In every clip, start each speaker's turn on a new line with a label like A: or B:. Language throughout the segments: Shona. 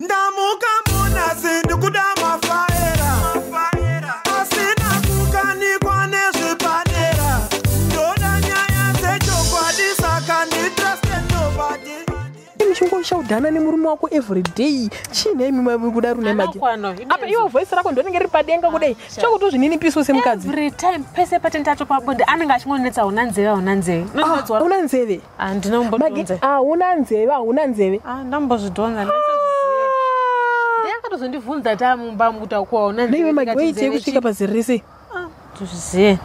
A: Ndamuka munasi ndikuda mafaera, asina kukanikwa nezvepadera. Ndoda nyaya dzechokwadi, saka nditruste nobody.
B: Muchingoshaudhana nemurume wako everyday, chiine imi kudaro nemagi?
C: Anokwana,
B: Apa iwe voice rako ndonenge riri padenga kudai, chokuti uzvininipiso semukadzi.
C: Every time pese patendatu pabonde anenge achingonetsa, "Hauna nzeve, hauna nzeve."
B: Ah, una nzeve?
C: Handina
B: Magi.
C: kumbodhonza.
B: Hauna nzeve, hauna nzeve.
C: Ndambozvidhonza. Akatozondibvunza tamumba mukuti akuwa hauna.
B: Neiwe Magi, waitei kusvika pazeri rese?
C: Tozvizive.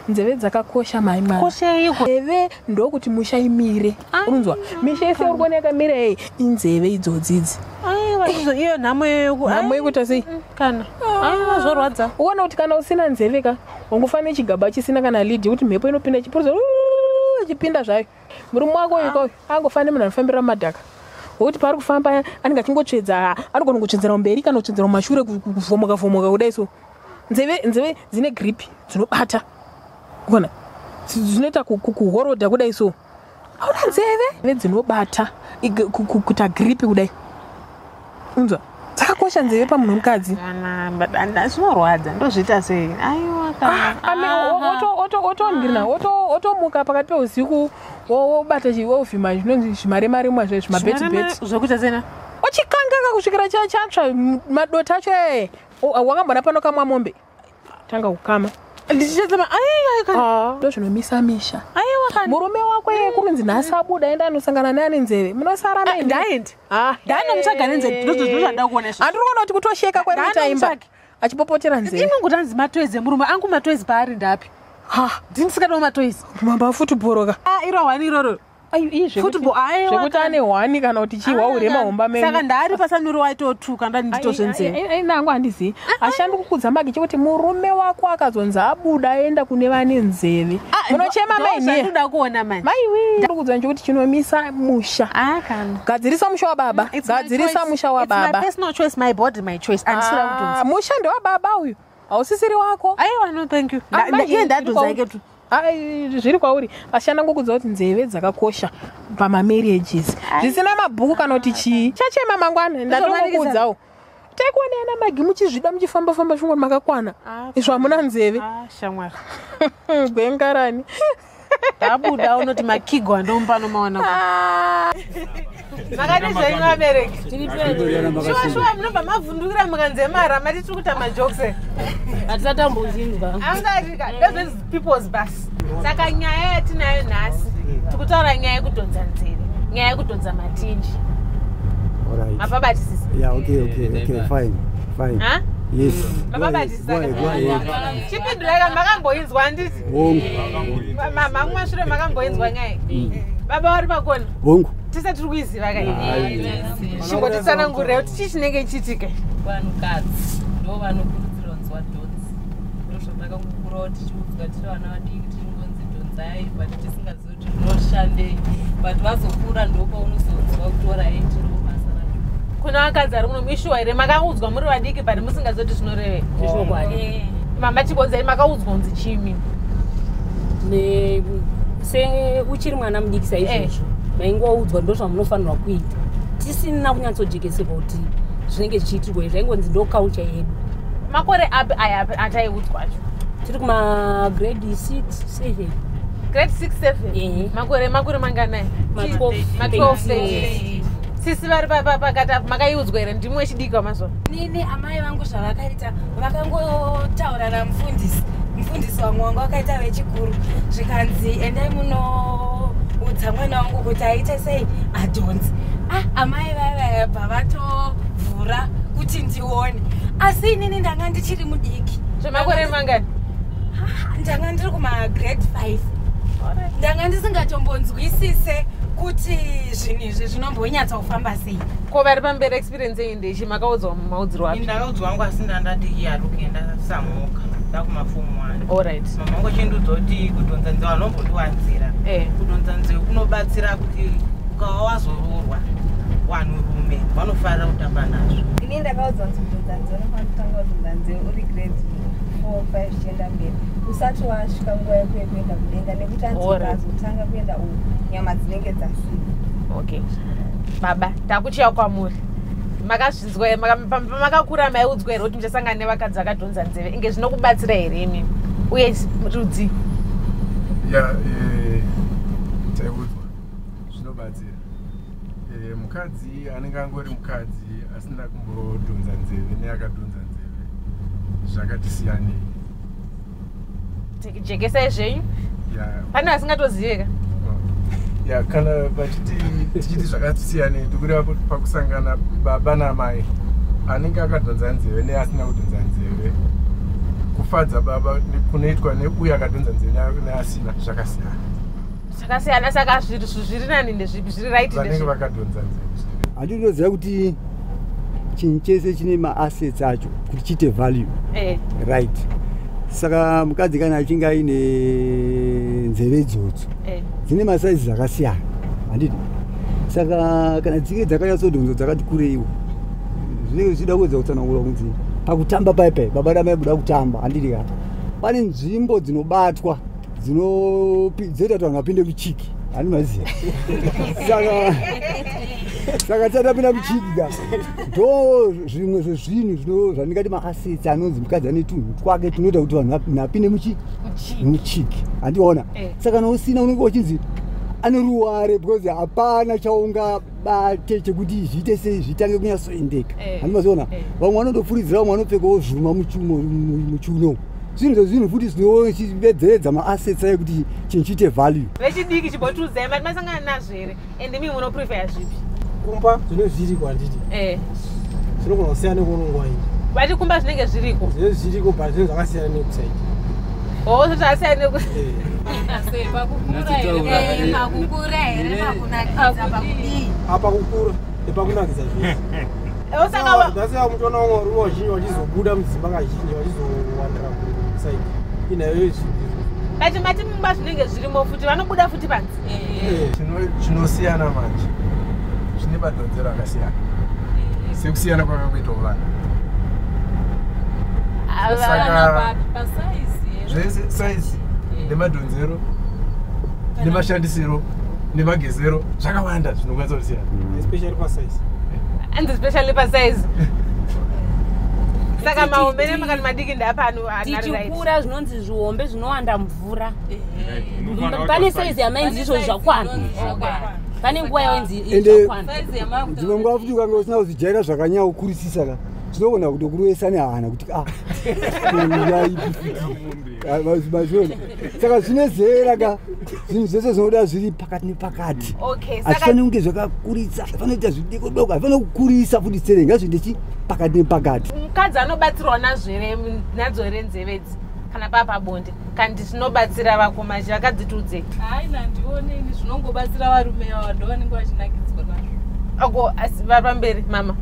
B: Nzeve dzakakosha, mai mwana.
C: Kosheiko?
B: Nzeve ndokuti musha imire. Unonzwa, misha yese uri kuona yakamira ei, inzeve idzodzi idzi.
C: Aiwa, izvo iyo nhamo iyoyo.
B: Nhamo yekuita sei?
C: Kana aiwa, zvorwadza.
B: Uona kuti kana usina nzeve ka, wangofanira chigaba chisina kana lid, yekuti mhepo inopinda ichipuruza, ichipinda zvayo. Murume wako uyu kauyu angofanira munhu anofambira mumadhaka, wokuti paari kufamba anenge achingotsvedza, anogona kutsvedzera kumberi kana kutsvedzera kumashure, kuvhomoka vhomoka kudai. So nzeve dzine grip, dzinobata kona, dzinoita kuhorodha kudai. So hauna nzeve, nzeve dzinobata kuita grip kudai. Unzwa, dzakakosha nzeve pamunhu wemukadzi.
C: Kana zvinorwadza, ndozviita sei? Aiwa kana.
B: Otongirina, otomuka pakati peusiku, wobata wovhima zvinonzi zvimaremaremwa zve, zvimabetibeti.
C: Zvokuita sena?
B: Ochikangaka kusvikira chatsva madota acho. Ee, wakambona pano kamwa mombe tanga kukama?
C: Ndichichetsema, aiwa kana.
B: Ndo zvinomisa misha.
C: Aiwa kana.
B: Murume wako iye kurunzi nhasi abuda, enda anosangana neane nzeve, munosara maini.
C: Ndaendi, ndaanomutsvaga nenzeve, ndozvandada kuona izvozvo.
B: Handiri kuona kuti kutosheka kwari kuita imba
C: Ndaanomutsvage.
B: achipopotera nzeve.
C: Inongoti anzi matoys emurume angu, matoys paari ndapi? Ndini matoys.
B: Mamba futubhoroka.
C: Iro hwani iroro. Football, aiwa.
B: Zvekuti ane hwani kana kuti chihwa urema homba.
C: Saka ndaari pasanuri waitotuka, ndani nditozvenzeve.
B: Nangu handizivi, ashandi kukudza Magi chekuti murume wako akazonzi abuda aenda kune vane nzeve, munochema mainie.
C: Ndozvandoda kuona mani.
B: Maiwi, ndikudza nchekuti chinomisa musha.
C: Ah, kana.
B: Gadzirisa musha wababa.
C: It's my
B: Gadzirisa
C: choice.
B: musha
C: It's my
B: wababa.
C: personal choice, my body, my choice. Handisira
B: Ah,
C: kudhonza.
B: musha ndewababa uyu, hausisiri wako.
C: Aiwa, no, thank you.
B: Ah, manje
C: Iye
B: zviri
C: ndadhonza
B: kwauri.
C: yake tu.
B: Ai, zviri kwauri. Ashanda ngokudza kuti nzeve dzakakosha pamamarriages, zvisina mabhuku kana kuti chii, chachema mangwana. Ndatongokuudzawo, taikuonai ana Magi muchizvida, muchifamba famba zvingoni makakwana.
C: Ah,
B: Izvo hamuna nzeve.
C: Ah, shamwari.
B: Gwengarani.
C: Ndabuda, unoti makigo andomupa anomaona. Makati zvenyu vabereki? Shuwa shuwa, munobva mavhundukira mukanze mara mati tiri kuita majokes.
D: Hatisatambozvinzwa.
C: Amusatika ndozvezi people's bus. Saka nyaya yatinayo nhasi, tikutaura nyaya yekudhonza nzeve, nyaya yekudhonza matinji.
E: Alright.
C: Mapabatisisa?
E: Yeah, okay, fine, fine.
C: Ha?
E: Yes. Go ahead,
C: Mapabatisisa?
E: go ahead, go ahead.
C: Chipinduraka, makamboinzwa handiti?
E: Hongu.
C: Mamumashure makamboinzwa nyaya? Baba vari pakona.
E: Hongu.
C: Tise tiri kuiziva kai, chimbotitsanangurira kuti chii chinenge chiitika.
D: Vanhukadzi ndo vanokurudzirwa kunzi vadhonzi. Ndozvatakangokurawo tichiudzwa tiri vana vadiki, tichingonzi dhonzai, but tisingazivi kuti zvinoshandei. But vazokura ndopaunozonzwa kuti alright, ndo basa racho.
C: Kuna vakadzi ari kuno, ishuwa here makaudzwa muri vadiki but musingazivi kuti zvinorevei?
D: Chokwadi.
C: Mama, chibonzai, makaudzwa kunzi chii?
D: Se uchiri mwana mudiki saizvozvo, maingoudzwa ndo zvamunofanirwa kuita, tisina kunyatsojekeserwa kuti zvinenge zvichiitirwa. Zvaingonzi ndo culture yedu.
C: Makore api aya ataiudzwa acho?
D: Tiri kumagrade 6 7.
C: Grade 6 7?
D: Ehe.
C: Makore manganai?
D: Ma 12.
C: Ma 12 13. Sisi vari pakati apo, makaiudzwa here? Ndimwe wechidiki wamazuva.
F: Nini, amai vangu zvavakaita, vakangotaura namufundisi. Mufundisi wamwe wanga wakaita vechikuru, zvikanzi, "Endai munoudza mwana wangu kuti aite sei, adhonzi." Ah, amai vaya vabva vatovhura kuti ndione, asi inini ndanga ndichiri mudiki.
C: Zvemakore mangani?
F: Ah, ndanga ndiri kumagrade 5. Ndanga ndisingatombonzwisise kuti zvinhu izvi zvinombonyatsa kufamba sei.
C: Ko vari pamberi, experience yenyu ndechi? Makaudzwa maudzirwo api?
G: Ndakaudzwa wangu, asi ndandati yarukuenda samuka ndakumafomu 1. Mama wangu achindiudza kuti kudhonza nzeve, anombondiwanzira, kudhonza nzeve kunobatsira kuti ukava wazoroorwa, vanhurume vanofarira kutamba nazvo.
H: Ini ndakaudzwa kuti kudhonza nzeve, unofanira kutanga kudhonza nzeve uri grade 4 5 zvichienda mberi, usati wasvika nguva yako yekuenda kudenga, nekuti anzi ukazotanga kuenda uku, nyama dzinenge dzasimba.
C: Okay. Baba, takuchiya kwamuri. Makazvinzwa makakura maiudzwa here kuti muchasangana nevakadzi vakadhonza nzeve? Inge zvinokubatsira here imimi? Uye rudzi?
I: Ya, taiudzwa zvinobatsira. Mukadzi anenge angori mukadzi asina kumbodhonza nzeve neakadhonza nzeve zvakati siyanei.
C: Jekesai zvenyu. Pane vasingatozive ka?
I: Ya, kana vachiti tichiti zvakati siyanei tikureva pakusangana baba namai anenge akadhonza nzeve neasina kudhonza nzeve, kufadza baba kunoitwa neuyo akadhonza nzeve neasina zvakasiyana.
C: Zvakasiyana. Saka zviri nani ndezvipi? Zviri right
I: vanenge
C: ndezvipi?
I: Vakadhonza nzeve.
E: Handinoziva kuti chinhu chese chine maassets acho kuti chiite value. Right, saka mukadzi kana achinge aine nzeve idzodzo dzine masaizi akasiyana, handiti? Saka kana dzinge dzakanyatsododzwa dzakati kureiwo, zvinenge zvichida kuedza kutsanangura kunzi pakutamba paipai baba namai buda kutamba, handiti ka? Pane nzvimbo dzinobatwa dzinoita kuti vanhu vapinde muchiki, handi maziva? Saka tisati tapinda muchiki ka, ndo zvimwe zvezvinhu zvandingati maassets anonzi mukadzi ane tunhu twake tunoita kuti vanhu apinde muchiki, handiona? Saka kana usina, unenge uchinzi ane ruware because hapana chaungabate chekuti zviite sei zvitange kunyatsoendeka. Handi maziona? Vamwe vanondopfuridzira, vamwe vanopfekawo zvuma muchiuno, zvinhu zvezvinhu futi zvinovedzeredza maassets ayo kuti chinhu chiite value.
C: Vechidiki, chimbotiudzai, mati masangana nazvo here? And imi munoprefera zvipi?
J: Kumba zvinenge zviriko, handiti? Zvinogona kusiyana nekuunonguva indi.
C: Vati kumba zvinenge zviriko.
J: Zvinenge zviriko, but zvinenge zvakasiyana nekusaidi.
C: O, zvakasiyana neku
F: Pakukura here, pakunakidza, pakudii?
J: Apa kukura nepakunakidza zvese.
C: Saka
J: That's why mutoona vamwe varume vazhinji vachizobuda mudzimba kazhinji vachizowandira kusaidi inayo izvi.
C: But mati mumba zvinenge zvirimo futi, vanobuda futi panze.
I: Chinosiyana manje zvine madhonzero akasiyana, sekusiyana kwakakuitawo vanhu. Saka zvese, saizi nemadhonzero nemashandisiro nemagezero, zvakawanda zvinokwanisa kusiyana.
J: Especially pasize.
C: And especially pasize. Saka mahombe nemakati madiki ndapano.
K: Tichikura zvinonzi zvihombe zvinowanda mvura. Pane saizi yamainzi izvo zvakwana, pane nguva yainzi
E: Ende
K: zvakwana.
E: Dzimwe nguva futi ukange usina kuzvijaira zvakanyanya kukurisisa ka, zvinogona kutokurovesa nehana kuti a yaipi futi, maziona? Saka zvine zera ka, zvinhu zvese zvinoda zviri pakati nepakati.
C: Okay, saka
E: Hazvifaniri kunge zvakakurisa, hazvifaniri kuita zvidiko doko, hazvifaniri kukurisa futi serei, ngazviende chi pakati nepakati.
C: Mukadzi anobatsirwa nazvo here, nadzo here nzeve idzi kana paa pabonde? Kandi zvinobatsira vakomachi vakadzi, tiudzei.
D: Hai, nandioneni zvinongobatsira varume ava, ndo vanenge vachinakidzwa nazvo.
C: Ako asi vari pamberi, mama.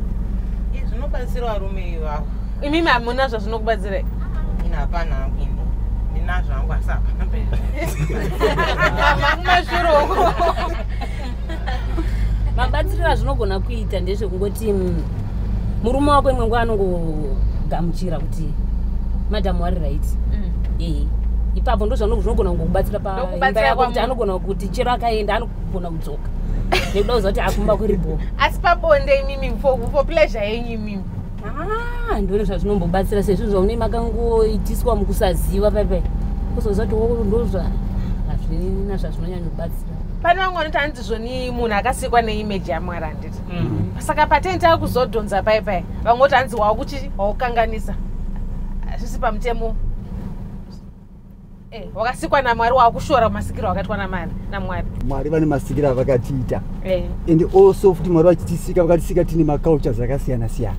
G: Zvinobatsira varume ivavo.
C: Imimi hamuna zvazvinokubatsirai?
G: Ini hapana hangu, ini ndinazvo hangu, asi hapana mberi.
C: Mama kumashure uko.
K: Mabatsiriro azvinogona kuita ndezvekungoti murume wako imwe nguva anongogamuchira kuti madhamu wari right. Ipapo ndo zvinogona kungokubatsira paimba
C: Ndokubatsira
K: yako kuti
C: kwamu.
K: anogona kuti chero akaenda anogona kudzoka nekuda kuziva kuti akumba kuribo.
C: Asi pabonde imimi, for pleasure yenyu imimi?
K: Ah, ndone zvazvinombobatsira sezvo zvaune makangoitiswa mukusaziva paipai, kuzoziva kuti oh, ndozva hazvina zvazvinonyanyobatsira.
C: Pane vamwe vanoti hanzi zvoni munhu akasikwa neimage yaMwari, handiti? Saka pateni taakuzodhonza paipai, vamwe voti hanzi wakuchi waukanganisa, hazvisi pamutemo. Wakasikwa naMwari, waakushora masikiro akaitwa naMwari.
E: Mwari vane masikiro avakatiita. And also futi Mwari vachitisika, vakatisika tine macultures akasiyana siyana.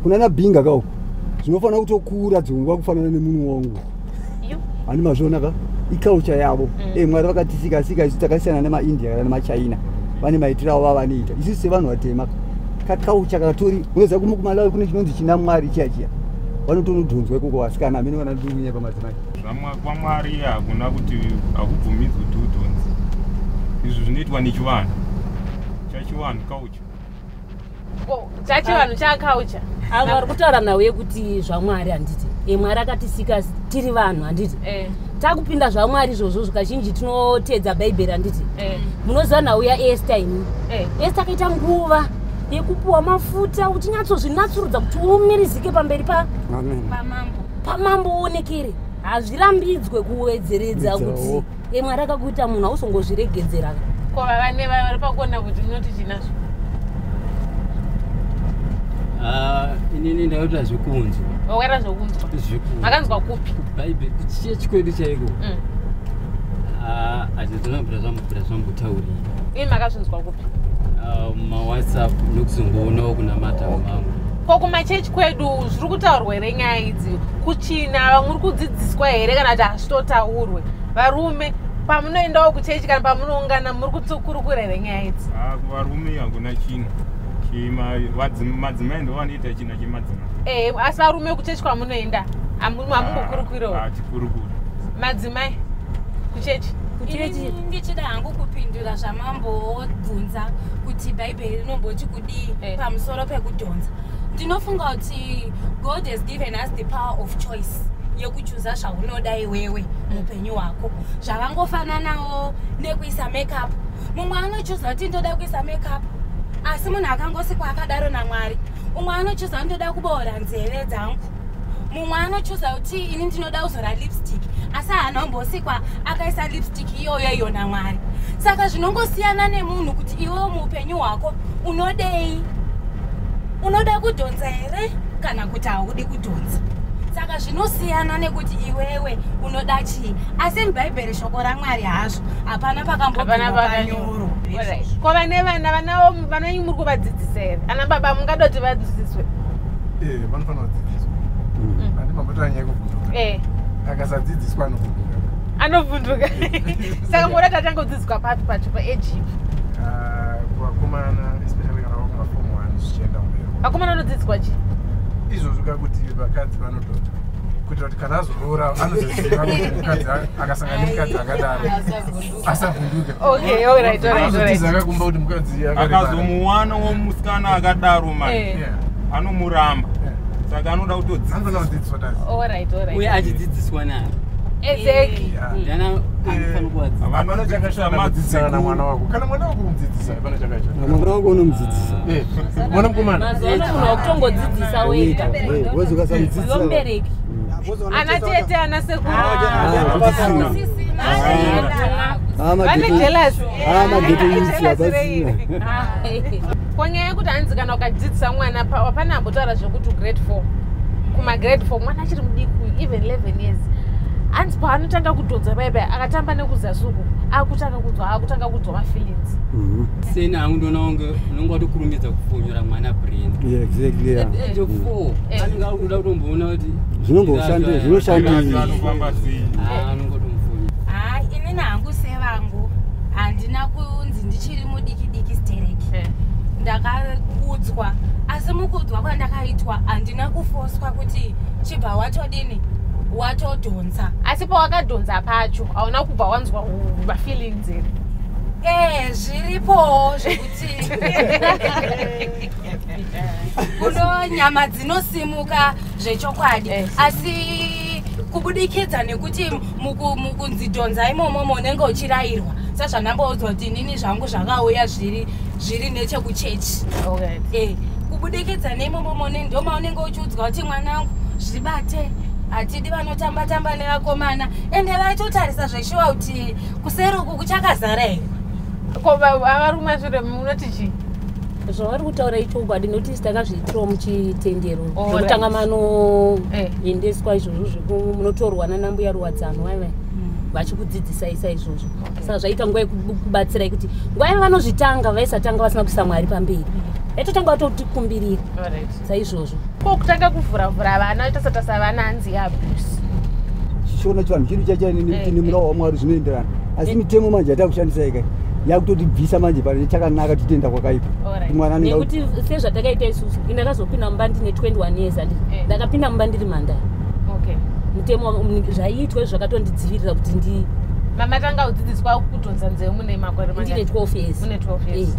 E: Kuna nabhinga kauko zvinofanira kutokura dzongwa kufanana nemunhu wangu.
C: Iyo.
E: Hani mazviona ka, iculture yavo. Mwari vakatisika sika isu takasiyana nemaIndia kana nemaChina, vane maitiro avo avanoita. Isusu sevanhu vatema, kaculture katori, unoziva kuMalawi kune chinonzi china Mwari chiya chiya, vanotonodhonzwa ikoko vasikana amene vanadungunyepa madzimai.
L: KwaMwari hakuna kuti hakubvumidzwi kuti udhonze. Izvi zvinoitwa nechivanhu, chachivanhu, culture.
C: Chachivanhu chakaucha.
K: Avo vari kutaura nhau yekuti zvaMwari, handiti? Mwari akatisika tiri vanhu, handiti? Takupinda zvaMwari izvozvo, kazhinji tinoteedza Bhaibheri, handiti? Munoziva nhau yaEsta imi? Esta akaita nguva yekupuwa mafuta uchinyatsozvinatsurudza kuti umirizike pamberi pamambo uonekere. Hazvirambidzwe kuwedzeredza kuti Mwari akakuita munhu, hauzongozviregedzera.
C: Ko vane vari pakuona kuti munoti chinazvo?
M: Inini ndakaita zvekunzwa.
C: Wakaita zvekunzwa?
M: Zvekunzwa.
C: Makanzwa kupi?
M: Bhaibheri, kuchechi kwedu chaiko. Hazvinobvira zvambobvira zvambotaurika.
C: Imi makazvinzwa kupi?
M: MaWhatsApp nekuzongoonawo kunamata mangu.
C: Ko kumachechi kwedu zviri kutaurwa here nyaya idzi? Kuchina vamwe muri kudzidziswa here kana kuti hazvitotaurwe? Varume, pamunoendawo kuchechi kana pamunoungana, muri kukurukura here nyaya idzi?
L: Kuvarume hakuna chinhu. Madzimai ndo vanoita china chemadzimai.
C: Asi varume kuchechi kwamunoenda hamumbokurukuriwo?
L: Hatikurukuri.
C: Madzimai kuchechi?
F: Ini ndichida hangu kupindura zvamambobvunza kuti Bhaibheri rinomboti kudii pamusoro pekudhonza. Ndinofunga kuti God has given us the power of choice yekuchuza zvaunoda iwewe muupenyu hwako. Zvakangofananawo nekuisa makeup. Mumwe anochuza kuti ndoda kuisa makeup, asi munhu akangosikwa akadaro naMwari. Umwe anochuza kuti ndoda kuboora nzeve dzangu. Mumwe anochuza kuti ini ndinoda kuzora lipstick, asi haana kumbosikwa akaisa lipstick iyoyo iyo naMwari. Saka zvinongosiyana nemunhu kuti iwewo muupenyu hwako unodei, unoda kudhonza here kana kuti haudi kudhonza. Saka zvinosiyana nekuti iwewe unoda chii. Asi mubhaibheri, shoko raMwari hazvo, hapana
C: Hapana.
F: pakambobvirwa panyoro.
C: Alright. Ko vane vana, vanavo vana venyu muri kuvadzidzisa here? Ana baba, mungada kuti vadzidziswe?
I: Vanofanira kudzidziswa. Handi mambotaura nyaya yekuvhunduka? Akasadzidziswa anovhunduka.
C: Anovhunduka. Saka muda kuti atange kudzidziswa papi pacho, paage ipi?
I: Kuvakomana especially kana vakumafomu 1 zvichienda kumberi.
C: Vakomana vanodzidziswa chii?
I: Izvozvo kakuti vakadzi vanodhonza, kuitira kuti kana azoroora anozoziva kuti mukadzi akasangana nemukadzi akadaro asavhunduka.
C: Okay, alright.
I: Anozotiza akakumba kuti mukadzi akaremara.
L: Akazomuwana womusikana akadaro manje anomuramba, saka anoda kutodzidziswa.
C: Alright.
M: Uye achidzidziswa naye.
C: Exactly.
M: Ndana anofanira kuvadzidzisa.
I: Hapana chakashata kudzidzisana namwana wako. Kana mwana wako kumudzidzisa, hapana chakashata.
E: Mwana wako unomudzidzisa.
I: Mwana mukomana.
K: Mazuva ano munhu wakutongodzidzisa wega.
E: Wezi ukasamudzidzisa.
K: Mubereki.
C: Ana tete, ana sekuru.
E: Ah,
C: Vane jealous.
E: Mageto youths
C: Jealous.
E: hapasina.
C: Kwanyaya yekuti hanzi kana ukadzidzisa mwana hapana ambotaura zvekuti grade 4, kumagrade 4 mwana achiri mudiki, even 11 years, hanzi paanotanga kudhonza paipai, akatamba nekuzasi uku, akutanga kunzwa mafeelings.
M: Sena hangu ndoona kunge unonge watokurumidza kufunyura mwana brain.
E: Yeah, exactly, yeah.
M: At age of 4 anenge akutoda kutomboona kuti
E: Zvinoshandei.
L: Anofamba sei?
M: Anonge otomufunya.
F: Hai, inini hangu sevangu handina kunzi ndichiri mudiki diki stereki. Ndakaudzwa, asi mukuudzwa kwandakaitwa handina kufoswa kuti chibva watodini, watodhonza.
C: Asi pawakadhonza pacho hauna kubva wanzwa mafeelings here?
F: Zviripowo zvekuti kuno nyama dzinosimuka zvechokwadi, asi kubudikidza nekuti mukunzi dhonza imomo unenge uchirayirwa, sezvandamboudzwa kuti inini zvangu zvakauya zviri nechekuchechi. Kubudikidza neimomo ndo maunenge uchiudzwa kuti mwanangu zvibate, hatidi vanotamba tamba nevakomana. Ende vaitotarisa zveshuwa kuti kuseri uku kuchakazara here.
C: Ko varume zviro munoti chii?
K: Zvavari kutaura ichokwadi, nokuti isi takazviitirawo muchitendero. Zvekutanga manoendeswa izvozvo munotorwa nanambuya ruwadzano vaiva vachikudzidzisai saizvozvo. Saka zvaita nguva yekubatsirai kuti nguva yavo vanozvitanga vaisatanga vasina kuisa Mwari pamberi, vaitotanga vatotikumbirira saizvozvo.
C: Ko kutanga kuvhuravhura vana, tasatasa vana, hanzi abuse?
E: Chichiona chivanhu chedu chacha nekuti nemurawo waMwari zvinoenderana, asi mitemo manje yatakushandisa ika yakutotibvisa manje pane chakanaka titoenda kwakaipa. Kuti mwana anenge
K: Nekuti sezvatakaita isusu, indakazopinda mumba ndine 21 years, handiti? Ndakapinda mumba ndiri mhandara. Mutemo zvaiitwa izvo zvakatondidzivirira kuti ndi
C: Mamatanga kudzidziswa kudhonza nzeve mune makore
K: Ndine 12 years.
C: Mune 12 years.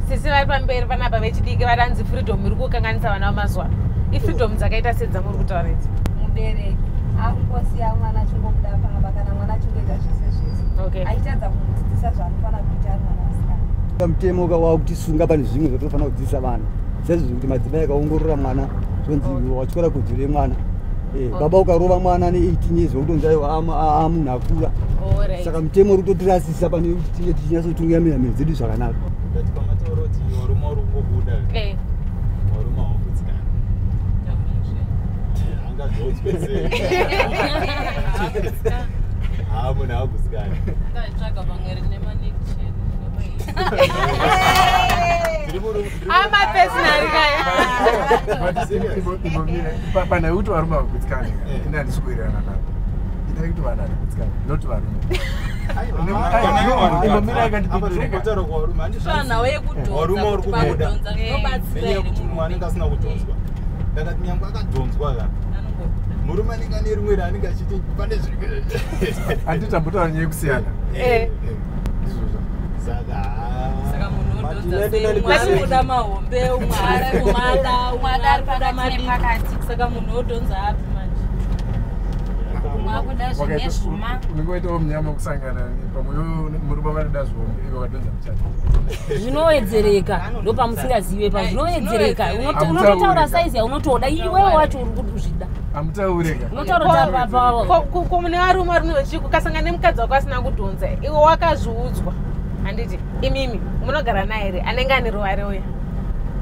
C: Sisi vari pamberi panapa vechidiki varanzi freedom iri kukanganisa vana vamazuva ano. Ifreedom dzakaita sedzamuri kutaura idzi?
H: Mubereki akungosiya mwana achingobuda pamba, kana mwana achingoita zvese zvese, achitadza kumudzidzisa zvaanofanira kuita ari mwana musikana.
E: Mutemo wakutisunga pane zvimwe zvatinofanira kudzidzisa vana, saizvozvo kuti madzimai akaongorora mwana zvonzi watyora kodzero yemwana. Baba ukarova mwana ne18 years wakutonzi aiwa amunhu akura. Saka mutemo uri kutotirasisa pane kuti tinge tichinyatsotungamira mhuri dzedu zvakanaka.
N: But pamataura kuti varume vari kungobuda, varume havagutsikani, angadhonzwe sei? Haa, munhu haagutsikani.
D: Ngaitsvaga pamwe rine manection.
C: Amapersonal kaya.
I: Pana yekuti varume havagutsikani, ini handisi kuwirirana navo. Ita yekuti vanhu havagutsikani, not varume. Imbomira akandipindureka.
N: Taura kuvarume.
D: Fana wekudhonza,
N: Varume vari
D: kuti
N: kubuda
D: pakudhonza zvinobatsira
N: nenyaya
D: here?
N: yekuti mumwe anenge asina kudhonzwa. Ndakati nyangwe akadhonzwa ka, murume anenge ane rimwe raanenge achiti pane zviri.
I: Handitambotaura nyaya yekusiyana. Ndizvozvo.
N: Saka
D: Saka munhu odhonza sei? Umwe ari kuda mahombe, umwe ari kumada, umwe ari kuda madiki. Saka munhu odhonza api manje?
F: Mwakuda zvine zvuma.
I: Unenge waitawo munyama wekusangana pamwe iwe murume vanoda zvihombe, iwe wakadhonza muchato.
K: Zvinowedzereka, ndopamusingazive pa zvinowedzereka. Unototaura saizi yaunotoda iwewe wacho uri kuzvida.
I: Hamutaureka.
K: Unotaura pa
C: Ko mune varume varume vechiki, ukasangana nemukadzi wako asina kudhonza, iwe wakazviudzwa, handiti? Imimi munogara naye here anenge ane ruware uya?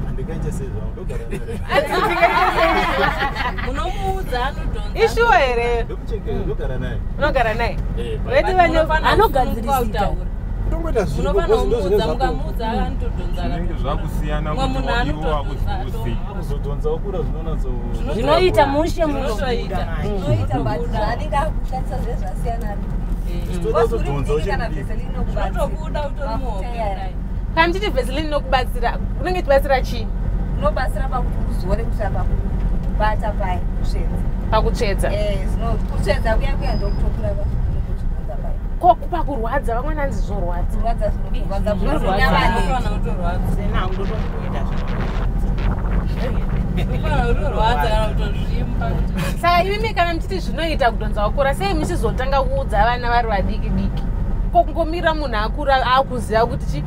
N: Handingaite sei zvangu, ndogara naye.
D: Munomuudza anodhonza?
C: Ishuwa here?
N: Ndomuchengeta, ndogara naye.
C: Unogara naye?
N: Eh.
C: Veti vane
K: Anogadzirisika.
J: Tongoita zviri.
D: Munofanira kumuudza, mukamuudza anotodhonza.
L: Zvinenge zvakusiyana
D: Mumwe
L: kuti
D: munhu
L: iwe wakuzviudzei.
N: Kuzodhonza wakura zvinonatso
K: Zvinoita mushe muno.
D: Zvinotoita.
H: Zvinoita, but zvaanenge akukushandisa zve zvasiyana.
N: Zvinotoda kutodhonza
H: Uri kana
N: uchiri
H: Vaseline inokubatsira.
D: Zvinotobuda utori muhombe kudai.
C: Kana muchiti Vaseline inokubatsira, unenge ichibatsira chii?
H: Unobatsira pakuti uzore kuitira pakubata paya, kutsvedza.
C: Pakutsvedza?
H: Kutsvedza kuya kuya ndokutokura kwazvinongochidhonza paya.
C: Ko pakurwadza, vamwe nanzi zvorwadza.
H: Kurwadza zvinorwadza.
D: Zvinofanira kutorwadza. Zvinofanira kutorwadza kana kutozvimba.
C: Saka imimi kana muchiti zvinoita kudhonza wakura, sei muchizotanga kuudza vana vari vadiki diki? Ko kungomirira munhu akura akuziva kuti chi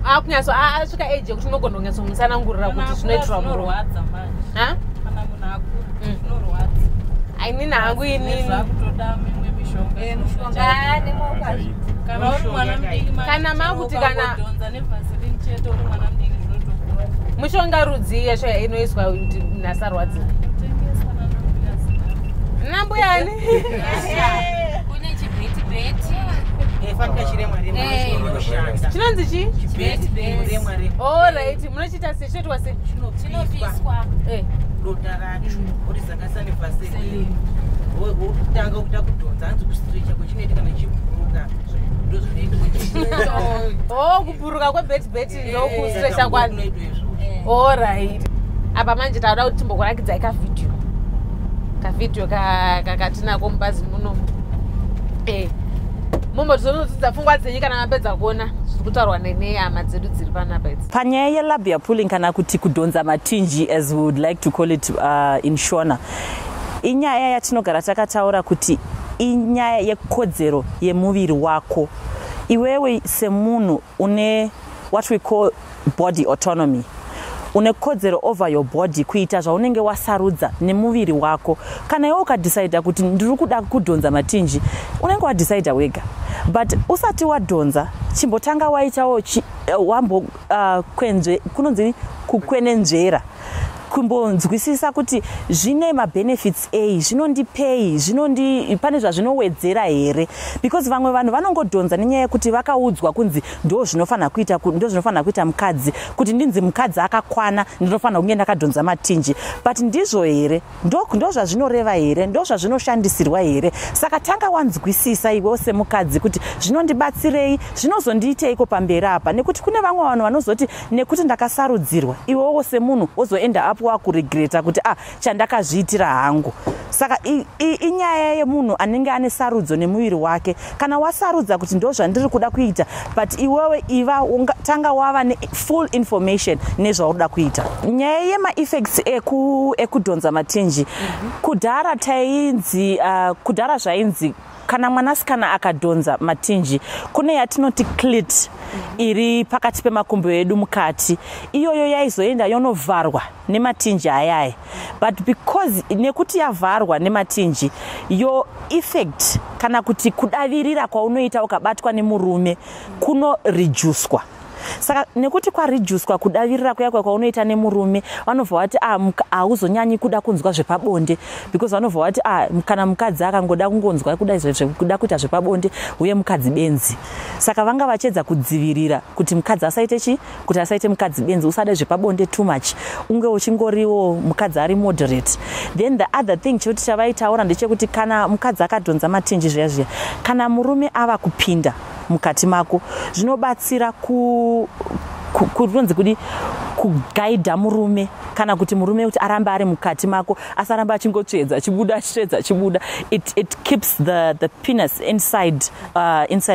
C: akunyatso asvika age yekuti unogona kunyatsomusanangurira
D: Kana
C: kuti
D: akura
C: zvinoitirwa murume?
D: zvinorwadza manje.
C: Ha?
D: Kana munhu akura zvinorwadza.
C: Inini hangu inini.
D: Zvakutoda mimwe mishonga.
H: Mishonga nemoka.
D: Kana uri mwana mudiki manje,
C: Kana makuti kana-
D: ukangodhonza neVaseline chete uri mwana mudiki zvinotokura.
C: Mushonga rudzii yacho inoiswa kuti munhu asarwadziwa?
D: Tengeswa nanambuya Zimbabwe.
C: Nambuyani?
F: Kune chibhetibheti.
G: Fanika chiremwa remwa chinoshanda.
C: Chinonzi chii?
G: Chibheti remwa remwa.
C: Alright, munochiita sei? Chinoitwa sei?
F: Chinopiswa.
G: Dota racho orizakasa neVaseline, wotanga kuita kudhonza, hanzi kustrecha kwechinoita kana chibhuruka, ndozvinoitwa.
C: Oh, kubhuruka kwebhetibheti ndokustrecha kwacho. Alright, apa manje tauda kuti timbokuratidzai kavhidhiyo, kavhidhiyo katinako mubazi muno. Mumbotizonodzidza pfungwa dzenyu kana mapedza kuona zviri kutaurwa nehama dzedu dziri panapa idzi.
O: Panyaya yelabia pulling, kana kuti kudhonza matinji as we would like to call it in Shona, inyaya yatinogara takataura kuti inyaya yekodzero yemuviri wako iwewe semunhu. Une what we call body autonomy, une kodzero over your body kuita zvaunenge wasarudza nemuviri wako. Kana iwe ukadhisaidha kuti ndiri kuda kudhonza matinji, unenge wadhisaidha wega. But usati wadhonza, chimbotanga waitawo wambo kwenzve kunonzi kukwenenzvera, kumbonzwisisa kuti zvine mabenefits ei, zvinondipei, zvinondi pane zvazvinowedzera here, because vamwe vanhu vanongodhonza nenyaya yekuti vakaudzwa kunzi ndo zvinofanira kuita, ndo zvinofanira kuita mukadzi. Kuti ndinzi mukadzi akakwana, ndinofanira kunge ndakadhonza matinji. But ndizvo here? Ndo zvazvinoreva here? Ndo zvazvinoshandisirwa here? Saka tanga wanzwisisa iwewo semukadzi kuti zvinondibatsirei, zvinozondiiteiko pamberi apa, nekuti kune vamwe vanhu vanozoti nekuti ndakasarudzirwa, iwewo semunhu wozoenda apo wakuregreta kuti, ah, chandakazviitira hangu. Saka inyaya yemunhu anenge ane sarudzo nemuviri wake. Kana wasarudza kuti ndo zvandiri kuda kuita, but iwewe iva tanga wava nefull information nezvauri kuita. Nyaya yemaeffects ekudhonza matinji, kudhara tainzi, kudhara zvainzi kana mwanasikana akadhonza matinji, kune yatinoti clit iri pakati pemakumbo edu mukati, iyoyo yaizoenda yonovharwa nematinji ayaya. But because nekuti yavharwa nematinji, yo effect kana kuti kudavirira kwaunoita ukabatwa nemurume kunoreducwa. Saka nekuti kwareducwa kudavirira kuya kwaunoita nemurume, vanobva vati, ah, hauzonyanyi kuda kunzwa zvepabonde, because vanobva vati, ah, kana mukadzi akangoda kungonzwa kuda kuda kuita zvepabonde, uye mukadzi benzi. Saka vanga vachiedza kudzivirira kuti mukadzi asaite chi kuti asaite mukadzi benzi, usade zvepabonde too much, unge uchingoriwo mukadzi ari moderate. Then the other thing chekuti chavaitaura ndechekuti kana mukadzi akadhonza matinji zviya zviya, kana murume ava kupinda mukati mako, zvinobatsira kunonzi kudi kugaidha murume, kana kuti murume kuti arambe ari mukati mako, asaramba achingotsvedza achibuda, achitsvedza achibuda. It keeps the penis inside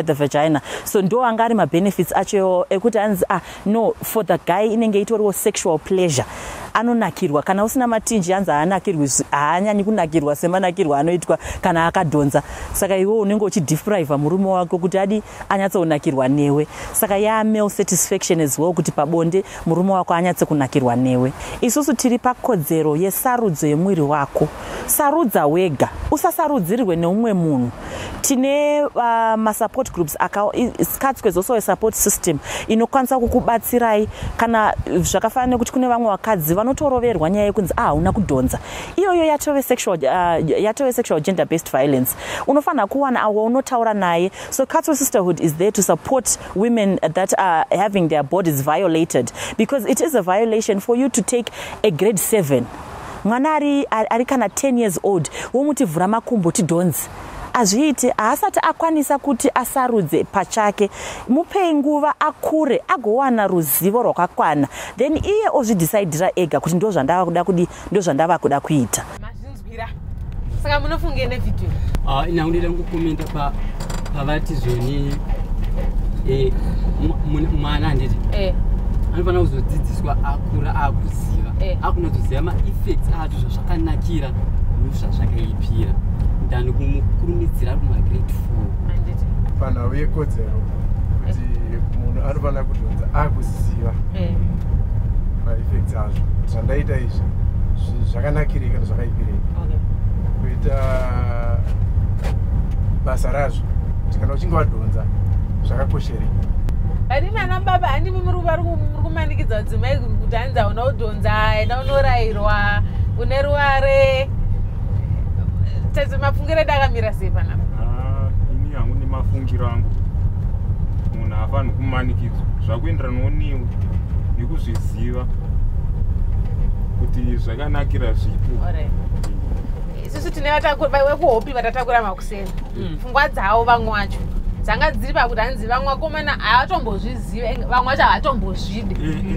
O: the vagina. So ndo anga ari mabenefits acho ekuti anzi, ah, no, for the guy inenge itoriwo sexual pleasure, anonakirwa. Kana usina matinji, anzi haanakirwi, haanyanyi kunakirwa semanakirwa anoitwa kana akadhonza. Saka iwe unenge uchidepriva murume wako kuti adi anyatsonakirwa newe. Saka yamale satisfaction as well, kuti pabonde murume wako anyatse kunakirwa newe. Isusu tiri pakodzero yesarudzo yemwiri wako. Sarudza wega, usasarudzirwe neumwe munhu. Tine masupport groups. Katswe is also a support system inokwanisa kukubatsirai kana zvakafanana nekuti kune vamwe vakadzi vanotoroverwa nyaya yekunzi, ah, hauna kudhonza. Iyoyo yatove sexual gender based violence. Unofanira kuwana awo unotaura naye. So Katswe Sisterhood is there to support women that are having their bodies violated, because it is a violation for you to take a grade 7 mwana ari kana 10 years old, womuti vhura makumbo tidhonzi. Hazviiti, haasati akwanisa kuti asarudze pachake. Mupei nguva akure, agowana ruzivo rwakakwana, then iye ozvidhisaidhira ega kuti ndo zvandava kuda kudi, ndo zvandava kuda kuita.
C: Mazvinzwira. Saka munofunge nevhidhiyo?
M: Ah, ini hangu ndida kungokomenta pavati zvoni mwana, handiti, anofanira kuzodzidziswa akura, akuziva, akunozoziva maeffects acho, zvazvakanakira nezvazvakaipira, than kumukurumidzira ari kumagrade 4.
C: Handiti.
I: Panhau yekodzero, kuti munhu anofanira kudhonza akuziva maeffects azvo, kuti zvandaita izvi zvakanakirei kana zvakaipirei, kuita basa razvo, kuti kana uchinge wadhonza zvakakosherei.
C: But imi ana baba, handimi muri kumanikidza madzimai kuti hanzi hauna kudhonza, enda unorayirwa, une ruware. Tete, mafungiro edu akamira sei panapa?
L: Ah, ini hangu nemafungiro angu, munhu haafaniri kumanikidzwa. Zvakuenderanawo newe nekuzviziva kuti zvakanakira zvipo.
C: Alright. Isusu tine vekuHope vatatakura makuseni. Pfungwa dzavo vamwe vacho dzanga dziri pakuti hanzi vamwe vakomana havatombozvizive, vamwe vacho havatombozvidi.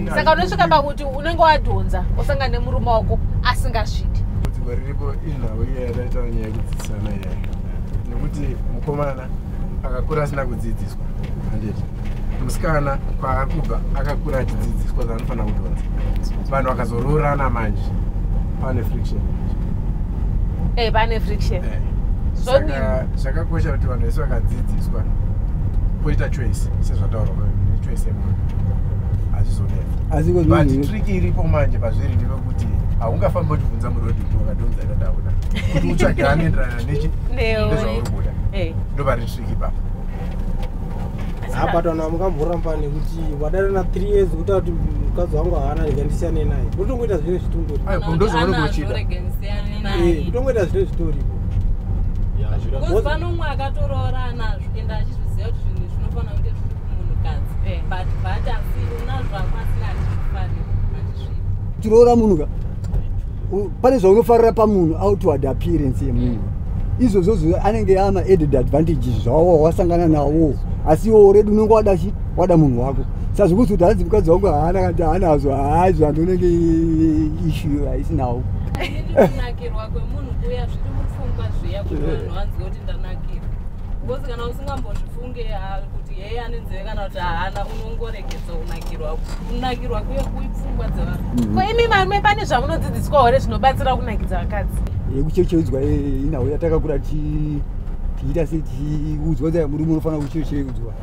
C: Saka unosvika pakuti unenge wadhonza, osangana nemurume wako asingazvidi.
I: Dambudziko riripo inhau iya yataitaura, nyaya yekudzidzisana iyaya, nekuti mukomana akakura asina kudzidziswa, handiti? Musikana kwaari kubva akakura achidzidziswa zvaanofanira kudhonza. Vanhu vakazoroorana manje, pane friction.
C: Pane friction. Zvodini?
I: Saka zvakakosha kuti vanhu vese vakadzidziswa, poita choice, sezvataurwa, nechoice yemunhu hazvizonetsa.
E: Asi
I: But trick iripo manje pazviri ndepekuti haungafambi uchibvunza murodhi kuti wakadhonza ita ndauna, kuti utsvage anoenderana nechi
C: Newe.
I: nezvauri kuda. Ndopari trick ipapo.
J: Apa tana mukamboramba nekuti wadarana 3 years, kuti ati mukadzi wangu haana, ndikandisiyane naye, utongoita zvine zvitongori.
I: Ayo, ndozvaunenge uchida.
J: Kutongoita zvine zvitoripo.
D: Because pano umwe akatoroora anazvo, ende achizviziva kuti zvinhu zvinofanira kunge zviri kumunhukadzi, but asi unazvo ako asina, handizvifariri, handizvidi.
E: Tiroora munhu ka, pane zvaunofarira pamunhu, outward appearance yemunhu. Izvozvozvo anenge ama added advantages zvawo wasangana nawo, asi iwo already unenge wada chi wada munhu wako. Saka zvekuti kuti hanzi mukadzi wangu haana, kana kuti haanazvo, haizvo, handonenge issue haisinawo.
D: Kunakirwa kwemunhu kuya zviri mupfungwa zviya kuti vanhu vanzwe kuti ndanakirwa. Because kana usingambozvifunge kuti yeye ane nzeve kana kuti haana, unongoregedza kunakirwa. Kunakirwa kuye kuipfungwa dzevanhu.
C: Ko imi varume pane zvamunodzidziswa here zvinobatsira kunakidza vakadzi?
E: Yekuchecheudzwa inhau yatakakura tichiita setichiudzwa kuti murume unofanira kuchecheudzwa.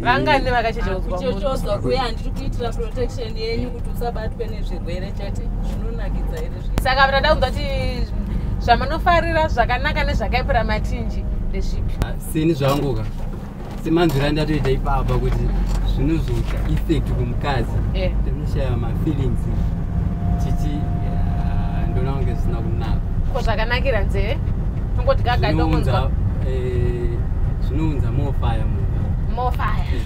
C: Vangani vakachecheudzwa?
D: Kuchecheudzwa kuya handiri kuitira protection yenyu kuti usabatwe nezvirwere chete. Zvinonakidza here zvi?
C: Saka tada kunzwa kuti zvamanofarira zvakanaka nezvakaipira matinji ndezvipi?
M: Seni zvangu ka semanzwiro andatoita ipapa kuti zvinozoita effect kumukadzi ndinoshaya mafeelings chichi ndoona kunge zvisina kunaka.
C: Ko zvakanakira nzeve tongoti gaga ndokunzwa
M: zvinounza more fire mumba.
C: More fire.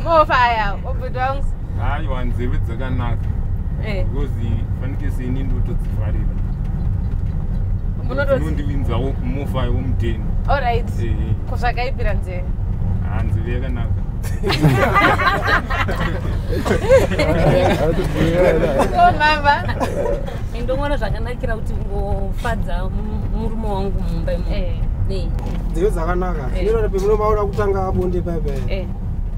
C: More fire obhuti wangu.
L: Aiwa nzeve dzakanaka because fanike seni ndotodzifarira. Munondivinzawo more fire womudheni.
C: Alright. Ko zvakaipira nzeve?
L: Nzeve yakanaka.
C: Ko mama?
K: Ndinoona zvakanakira kuti ngofadza murume wangu mumba imomo.
J: Nzeve dzakanaka. Zvinoita pemunomaona kutanga bonde paipa.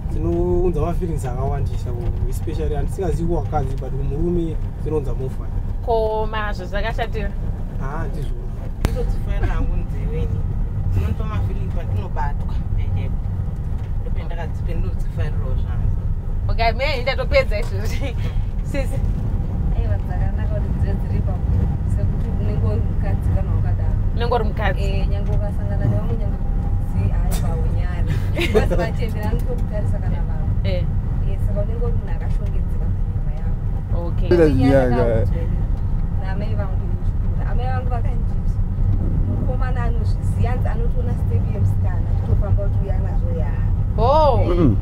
J: Dzinounza mafeelings akawandisa especially handisingazivi kuvakadzi but kumurume dzinounza more fire.
C: Ko mazvo zvakashatira?
J: Ndizvona.
G: Ndodzifarira hangu nzeve ini. Dzinopa mafeelings patinobatwa. Ndopendakadzipendodzifarirawo zvangu.
C: Okay, me ndatopedza izvozvi. Sisi.
H: Aiwa dzakanaka kuti nzeve dziri pamunhu sekuti unenge uri mukadzi kana wakadaro.
C: Unenge uri mukadzi.
H: Nyange ukasangana nevamwe nyange kudzi aiwa unyari. Because vachembera anotokutarisa kana vamwe. Saka unenge uri munhu akashongedzeka panyama yako.
C: Okay.
H: Naamai vangu amai vangu vakanditi mukomana anozviziva anzi anotoona step yemusikana achitofamba kuti uya nazvo ya.
C: Oh.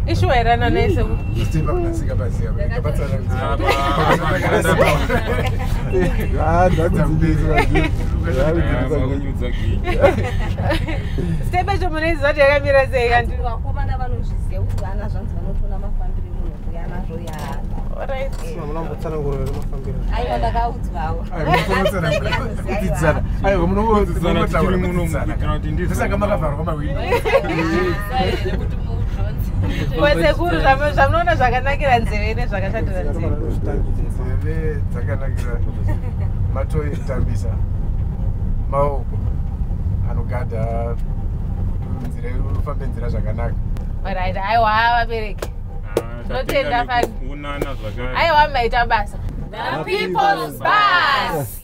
C: Ishuwa here ana nese?
I: Step akunasika paziva.
C: Step yacho munoiziva kuti yakamira sei kanti?
H: Vakomana vanozviziva kuti vana zvanzi vanotoona mafambiro emunhu uya nazvo ya.
C: Alright.
J: Munambotsanangura here mafambiro?
H: Aiwa ndakaudzwawo.
I: Kudzidzisana. Aiwa munongodzidzisana tichiri muno kuitira kuti ndizvo. Saka makavharwa mawindo.
C: Sekuru zvamunoona zvakanakira nzeve nezvakashatira nzeve.
I: Nzeve dzakanakira matoyi ekutambisa maoko anogadha nzira ufambe nzira zvakanaka.
C: Alright, aiwa vabereki. Tinotenda fani.
L: Unana zvakare.
C: Aiwa maita basa. The People's Bus.